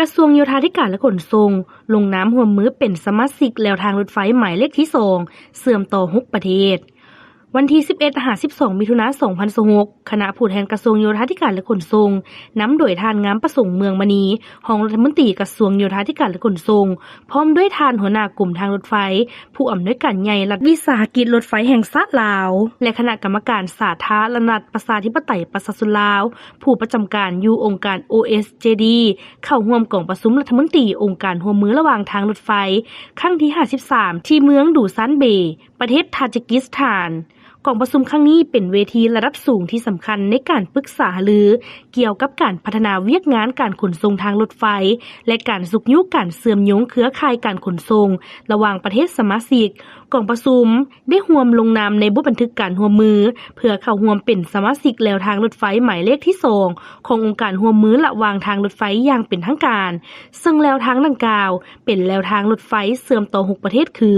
ກະຊວງໂຍທາທິການ ແລະ ຂົນສົ່ງ ລົງນາມຮ່ວມມືເປັນສະມາຊິກແລວທາງລົດໄຟໝາຍເລກທີສອງ ເຊື່ອມຕໍ່ຫົກປະເທດ. ວັນທີສິບເອັດຫາສິບສອງ ມິຖຸນາ ສອງພັນຊາວຫົກ ຄະນະຜູ້ແທນກະຊວງໂຍທາທິການ ແລະ ຂົນສົ່ງ ນຳໂດຍທ່ານ ງາມປະສົງ ເມືອງມະນີ ຮອງລັດຖະມົນຕີກະຊວງໂຍທາທິການ ແລະ ຂົນສົ່ງ ພ້ອມດ້ວຍທ່ານຫົວໜ້າກົມທາງລົດໄຟ, ຜູ້ອຳນວຍການໃຫຍ່ລັດວິສາຫະກິດລົດໄຟແຫ່ງຊາດລາວ ແລະ ຄະນະກຳມະການສາທາລະນະລັດປະຊາທິປະໄຕປະຊາຊົນລາວ, ຜູ້ປະຈຳການຢູ່ອົງການ ໂອ ເອສ ເຈ ດີ ເຂົ້າຮ່ວມກອງປະຊຸມລັດຖະມົນຕີອົງການຮ່ວມມືລະຫວ່າງທາງລົດໄຟ ຄັ້ງທີຫ້າສິບສາມ ທີ່ເມືອງດູຊານເບ ປະເທດທາຈິກິສຖານ. ກອງປະຊຸມຄັ້ງນີ້ເປັນເວທີລະດັບສູງທີ່ສຳຄັນໃນການປຶກສາຫາລືກ່ຽວກັບການພັດທະນາວຽກງານການຂົນສົ່ງທາງລົດໄຟ ແລະ ການຊຸກຍູ້ການເຊື່ອມໂຍງເຄືອຂ່າຍການຂົນສົ່ງລະຫວ່າງປະເທດສະມາຊິກ. ກອງປະຊຸມໄດ້ຮ່ວມລົງນາມໃນບົດບັນທຶກການຮ່ວມມື ເພື່ອເຂົ້າຮ່ວມເປັນສະມາຊິກແລວທາງລົດໄຟໝາຍເລກທີສອງ ຂອງອົງການຮ່ວມມືລະຫວ່າງທາງລົດໄຟຢ່າງເປັນທາງການ, ເຊິ່ງແລວທາງດັ່ງກ່າວເປັນແລວທາງລົດໄຟເຊື່ອມຕໍ່ຫົກປະເທດຄື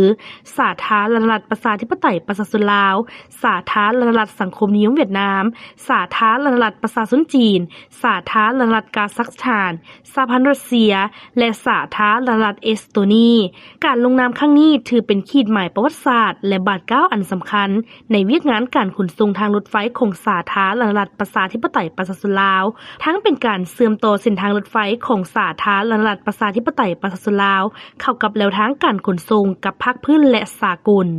ສາທາລະນະລັດປະຊາທິປະໄຕປະຊາຊົນລາວ, ສາທາລະນະລັດສັງຄົມນິຍົມຫວຽດນາມ, ສາທາລະນະລັດປະຊາຊົນຈີນ, ສາທາລະນະລັດກາຊັກສະຖານ, ສະຫະພັນຣັດເຊຍ ແລະ ສາທາລະນະລັດເອສໂຕນີ. ການລົງນາມຄັ້ງນີ້ຖືເປັນຂີດໝາຍປະຫວັດສາດ ແລະ ບາດກ້າວອັນສຳຄັນໃນວຽກງານການຂົນສົ່ງທາງລົດໄຟຂອງສາທາລະນະລັດປະຊາທິປະໄຕປະຊາຊົນລາວ, ທັງເປັນການເຊື່ອມຕໍ່ເສັ້ນທາງລົດໄຟຂອງສາທາລະນະລັດປະຊາທິປະໄຕປະຊາຊົນລາວ ເຂົ້າກັບແລວທາງການຂົນສົ່ງກັບພາກພື້ນ ແລະ ສາກົນ.